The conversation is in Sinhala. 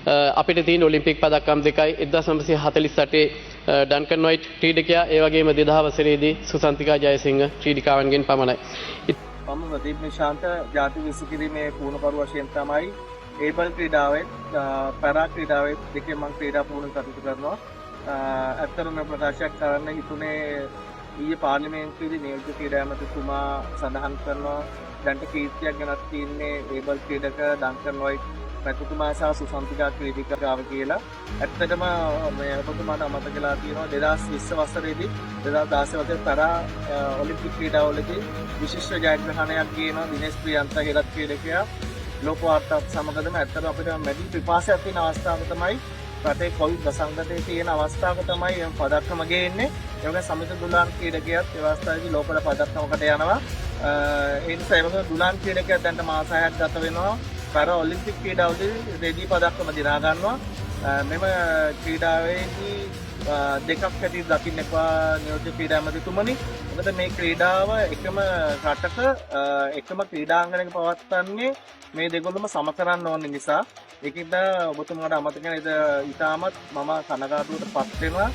අපිට තියෙන ඔලිම්පික් පදක්කම් දෙකයි. 1948 ඩන්කන් වයිට් ක්‍රීඩකයා, ඒ වගේම 2000 වසරේදී සුසන්තිකා ජයසිංහ ක්‍රීඩිකාවන්ගෙන් පමණයි. මම ප්‍රදීප් නිශාන්ත, ජාතික විසුකිරීමේ පුහුණුකරු වශයෙන් තමයි ඒබල් ක්‍රීඩාවෙත් පැරා ක්‍රීඩාවෙත් දෙකෙන් මම ක්‍රීඩා පුහුණු කටයුතු කරනවා. ඇත්තටම ප්‍රකාශයක් කරන්න හිතුනේ, ඊයේ පාර්ලිමේන්තුවේදී නියෝජ්‍ය ක්‍රීඩා ඇමතිතුමා සඳහන් කරනවා දැන්ට කීර්තියක් ගැනත් තියෙන්නේ ඒබල් ක්‍රීඩක ඩන්කන් වයිට් මැතිතුමා සහ සුසන්තිකා ක්‍රීඩිකාව කියලා. ඇත්තටම මේ ඔබතුමාට අමතක වෙලා තියෙනවා, 2020 වසරේදී, 2016 වසරේ පැරා ඔලිම්පික් ක්‍රීඩාවලදී විශිෂ්ට ජයග්‍රහණයක් ගේනවා දිනේෂ් ප්‍රියන්ත හේරත් ක්‍රීඩකයා. ලෝක වාර්තාවත් සමගදම ඇත්තටම අපිට මැදි පිපාසයක් තියෙන අවස්ථාවක තමයි, රටේ කොවිඩ් වසංගතයේ තියෙන අවස්ථාවක තමයි එම පදක්කම ගේන්නේ. ඒ වගේම සමිත දුලාන් ක්‍රීඩකයාත් ඒ අවස්ථාවේදී ලෝකවල පදක්කමකට යනවා. ඒ නිසා ඒ වගේම දුලාන් ක්‍රීඩකයා දැන්ට මාස 6ක් ගත වෙනවා. පැරා ඔලිම්පික් ක්‍රීඩාවලදී රෙදි පදක්කම දිනා ගන්නවා. මෙම ක්‍රීඩාවේදී දෙකක් හැටියට දකින්න එපා නියෝජ්‍ය ක්‍රීඩා ඇමතිතුමනි. මොකද මේ ක්‍රීඩාව එකම රටක එකම ක්‍රීඩාංගණයක පවත්වන්නේ මේ දෙගොල්ලම සම කරන්න ඕන නිසා. ඒකින්ද ඔබතුමාට අමතක නේද? ඉතාමත් මම කනගාටුවට පත් වෙනවා.